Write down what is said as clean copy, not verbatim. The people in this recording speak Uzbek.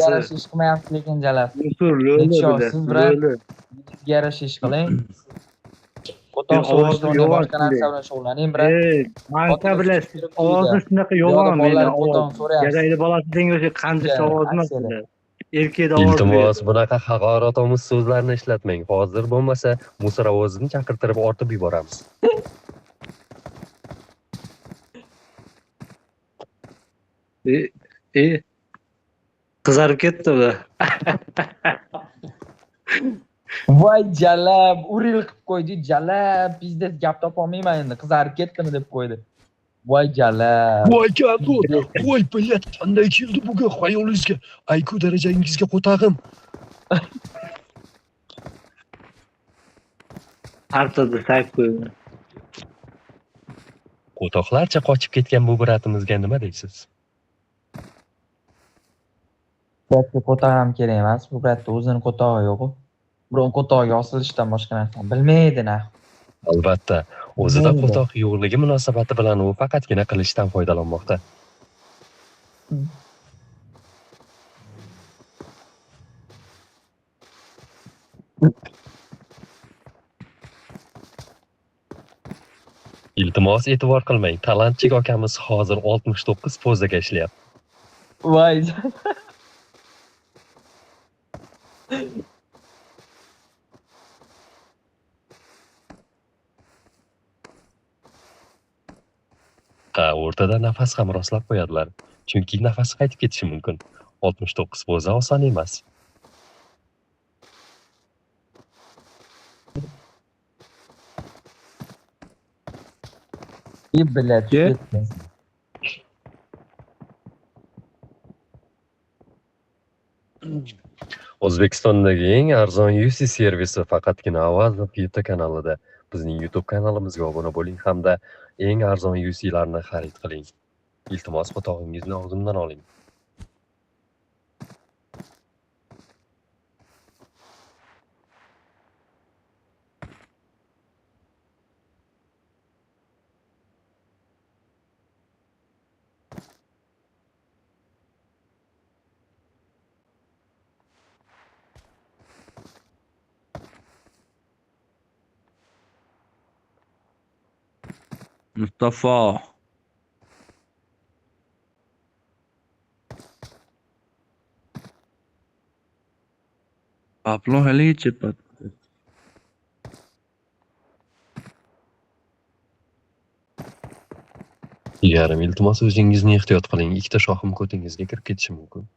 Yarasha ish qilmayapsiz lekin jalab. Musur lo'li Necha siz bilan lo'li. Yarasha ish qiling. Qo'toq Ovozi so'rashdan yo'g'on boshqa narsa shunday. bilan shug'ullaning, brat. Ey, manka bilasiz, ovozi shunaqa Yo'q, yo'g'on meni bolalar qo'toq ovoz. so'rayapsiz. Gadayni bolasi senga o'sha qandish ovoz emas. Aksiyada. Erkakda ovoz. Iltimos, bunaqa haqoratomuz so'zlarni ishlatmang. Hozir bo'lmasa musor ovozini chaqirtirib ortib yuboramiz. Qizarib ketdi bu. Voy jalab, uril qilib qo'ydi, jalab, pizdez gap topolmayman endi, qizarib ketdimi deb qo'ydi. Voy jalab. Voy gapur, voy блядь, qanday keldi bu gap xayolingizga? IQ darajangizga qo'tag'im. Artadi sayf qo'ydi. Qo'toqlarcha qochib ketgan bu bratimizga nima deysiz? Bratga qo'toq ham kerak emas, bu bratda o'zini qo'tog'i yo'q-u. Biron qo'tog'iga osilishdan boshqa narsani bilmaydi na. Albatta, o'zida Bilmaydi. qo'toq yo'qligi munosabati bilan u faqatgina qilichdan foydalanmoqda. Iltimos e'tibor qilmang. Talantchik akamiz hozir 69 pozaga ishlayapti. Voy. Ha, o'rtada nafas ham rostlab qo'yadilar. Chunki nafasi qaytib ketishi mumkin. 69 poza oson emas. И, блядь, ketdi. O'zbekistondagi eng arzon UC servisi faqatgina Avazov YouTube kanalida. Bizning YouTube kanalimizga obuna bo'ling hamda eng arzon UC'larni xarid qiling. Iltimos, qo'tog'ingizni og'zimdan oling. Mustafa. Pablo haligacha Jigarim, iltimos o'zingizni ehtiyot qiling. Ikkita shoxim ko'tingizga kirib ketishi mumkin.